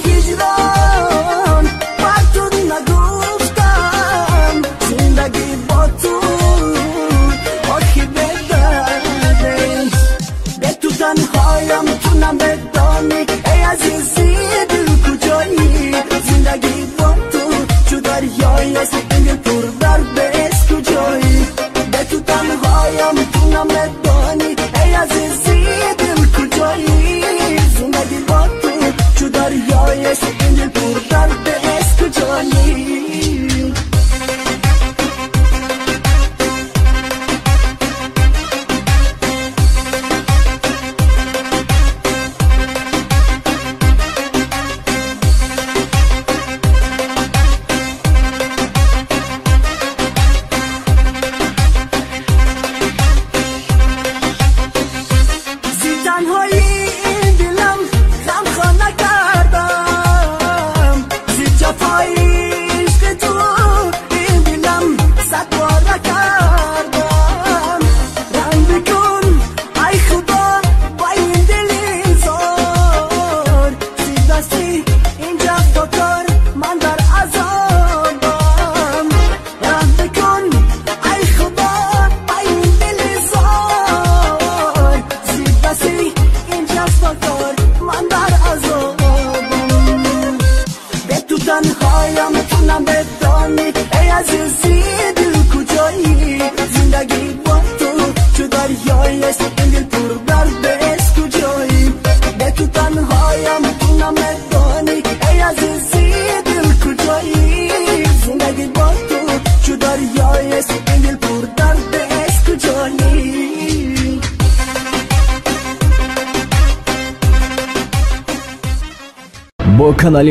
ҳиҷрон ба ту нагуфтам зиндагӣ бо ту охи бедарде бе ту танҳоям ту намедонӣ эй азизи дил куҷоӣ зиндагӣ бо ту чу дарёест ин дил пурдард аст куҷоӣ бе ту танҳоям ту намедонӣ эй азизи дил куҷоӣ зиндагӣ бо ту чу дарёест ин дил пурдард аст куҷоӣ. تنهایم تو نمیدانی ای عزیزی دل کجایی زندگی با تو چو دریایی است این دل پر درد است کجایی به تو تنهایم تو نمیدانی ای عزیزی دل کجایی زندگی با تو چو دریایی است این دل پر درد است کجایی. Бо канали